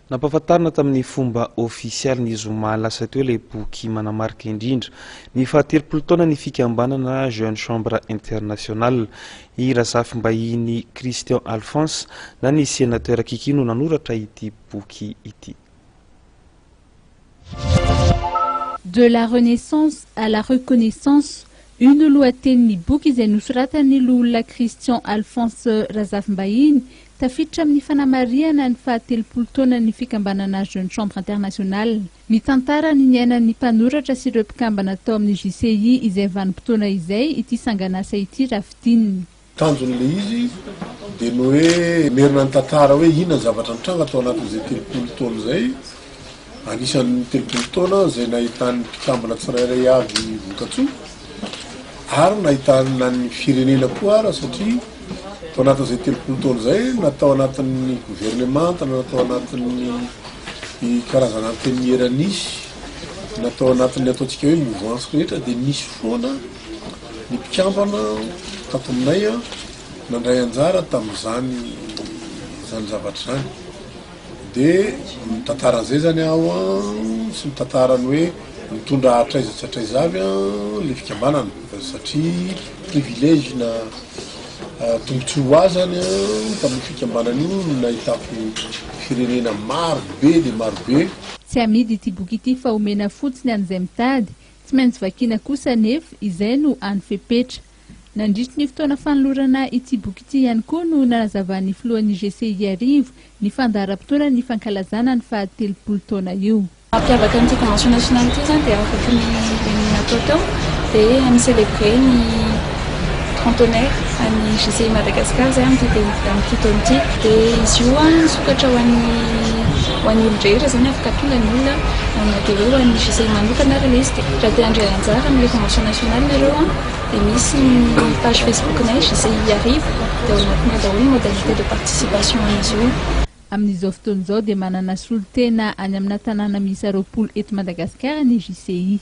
Nampahafantarina tamin'ny fomba ofisialy ny zoma lasa teo ilay boky manamarika indrindra ny fahatelopolo taonan'ny fikambanana Jeune Chambre Internationale. I Razafimbahiny Christian Alphonse na ny Sénateur Kiki no nanoratra ity boky ity. De la renaissance à la reconnaissance, io no lohatenin'ny boky izay nosoratan'ny loholona Christian Alphonse Razafimbahiny, tafiditra amin'ny fanamarihana ny fahatelopolo taonan'ny fikambanana Jeune Chambre Internationale. Mitantara ny niainan'ny mpanoratra sy ireo mpikambana tao amin'ny JCI izay vanim-potoana izay ity sangan'asa ity raha fintinina. Tanjon'ilay izy dia ny hoe merina ny tantara hoe inona ny zavatra nitranga tao anatin'izay 30 taona izay, anisan'ny 30 taona izay nahitan'ny mpikambana tsirairay avy vokatsoa ary nahitana ny firenena koa ara satria tao anatin'izay 30 taona izay na tao anatin'ny governemanta na tao anatin'ny karazana antenimiera nisy na tao anatin'ny ataontsika hoe mouvance rehetra dia nisy foana Ny mpikambana tato aminay nandray anjara tamin'izany izany zavatra izany. Dia mitantara an'izay zany aho sy mitantara ny hoe nitondra hatraiza tsy hatraiza avy ilay fikambanana satria privilège na tombontsoa ho ahy zany tamin'io fikambanana io no nahitako firenena maro be dia maro be. Tsy amidy ity boky ity fa omena fotsiny an'izay mitady. Tsy maintsy vakiana kosa anefa, izay no hany fepetra. Nandritry ny fotoana fanolorana ity boky ity ihany koa no nanazavan'ny filohan'ny GCI Iarivo ny fandaharam-potoana ny fankalazana ny faha 30 taona io. Mampiavaka an'ity convention nationale ity izany dia araka ny natao teo dia mi-celebrer ny trentenaire an'ny GCI Madagascar izay amin'ity amin'ity taona ity. Dia izy io misokatra ho an'ny ho an'ny olon-drehetra izany afaka tonga ny olona na dia hoe ho an'ny GCI manokana ary ilay izy dia raha te handray anjara amin'ilay convention nationale nareo dia misy ny page Facebook-nay GCI Iarivo dia ao anatiny ao daholo ny modalité de participation an'izy io. Amin'izao fotoana izao dia manana solontena any amina tanàna miisa 20 eto Madagasikara ny GCI.